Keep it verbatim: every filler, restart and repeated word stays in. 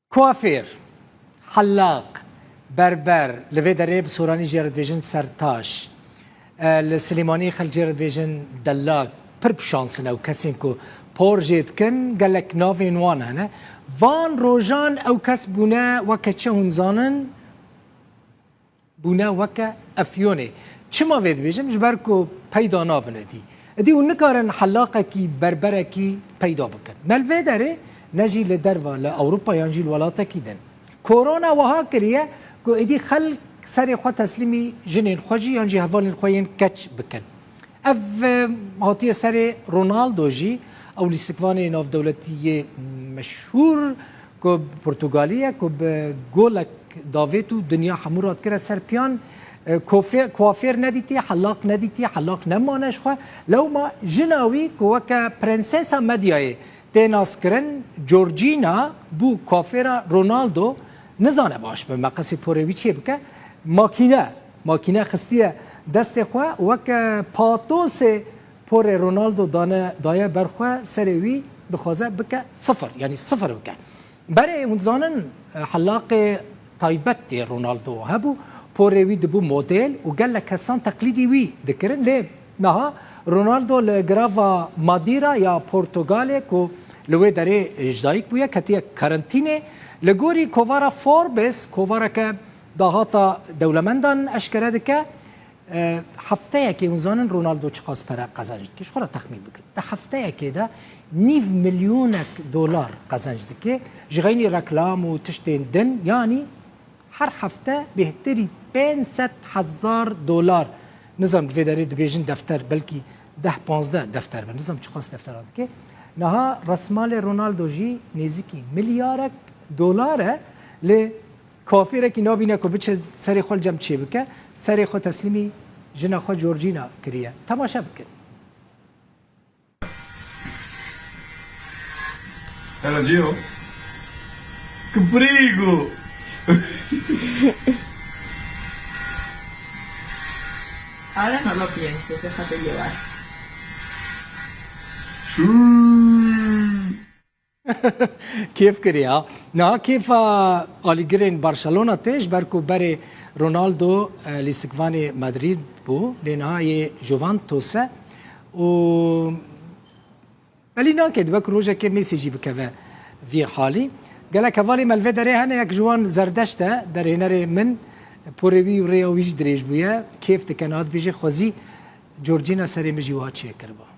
Kuafêr, hellaq, berber, li vê derê bi soranî jê re dibêjin sertaş. E, li Silêmaniyê xelk jê re dibêjin delal. Pir bi şans in ew kesên ku por jê dikin, gelek navên wan hene. Van rojan ew kes bûne weke çi hûn zanin? Bûne weke efyonê. Çima vê dibêjim? Ji ber ku peyda nabin êdî. Êdî hûn nikarin hellaqekî, berberekî peyda bikin. Ne li vê derê, ne jî li derva, li Ewropa yan jî li welatekî din. Korona wiha kiriye ku êdî xelk serê xwe teslîmî jinên xwe jî yan jî hevalên xwe yên keç bikin. Ev, e, hatiye serê Ronaldo jî, ew lîstikvanê navdewletî yê meşhûr ku Portugalî ye, ku bi golek davêt û dinya hemû re dikire ser piyan, e, kofê-, kuafêr nedîtî, hellaq nedîtî, hellaq nemane ji xwe. Lewma jina wî ku weke prensesa medyayê tê naskirin, Georgina, bû kuafêra Ronaldo, nizane baş bi meqesê porê wî çê bike, makîne, makîne xistiye destê xwe, weke patosê porê Ronaldo dane, daye ber xwe, serê wî dixwaze bike sifir, yanî sifir bike. Berê hûn dizanin, e, hellaqê taybet yê Ronaldo hebû, porê wî dibû model û gelek kesan teqlîdî wî dikirin. Lê niha Ronaldo li girava Madeira ya Portugalê ku li wê derê ji dayik bûye, ketiye karantînê. Li gorî kovara Forbes, kovareke dahata dewlemendan eşkere dike, E, hefteyekê hûn zanin Ronaldo çiqas pere qezenc dike? Ji xwe re texmîn bikin. Di hefteyekê de nîv milyonek dolar qezenc dike. Ji xeynî reklam û tiştên din, yanî her hefte bêhtirî pênc sed hezar dolar. Nizam, di vê derê dibêjin defter, belkî deh panzdeh defter be. Nizam çiqas defteran dike. Niha resmalê Ronaldo jî nêzîkî milyarek dolar e. Lê Kuafêrekî nabîne ku biçe serê xwe li cem çê bike, serê xwe teslîmî jina xwe Georgina kiriye. Temaşe bikin. Era Gio? Que perigo! Ahora no lo pienses, déjate llevar. Shoo! Kêf kiriye ha. Niha kêfa alîgirên Barcelona tê, ji ber ku berê Ronaldo, e, lîstikvanê Madrid bû, lê niha yê Juventus e û belî nake, dibe ku rojekê Messi jî bikeve vî halî. Gelek hevalê me li vê derê hene, yek ji wan Zerdeşt e, derhênerê min, porê wî û rêya wî jî dirêj bûye. Kêf dike, niha dibêje, xwezî Georgina serê min jî wiha çêkiriba.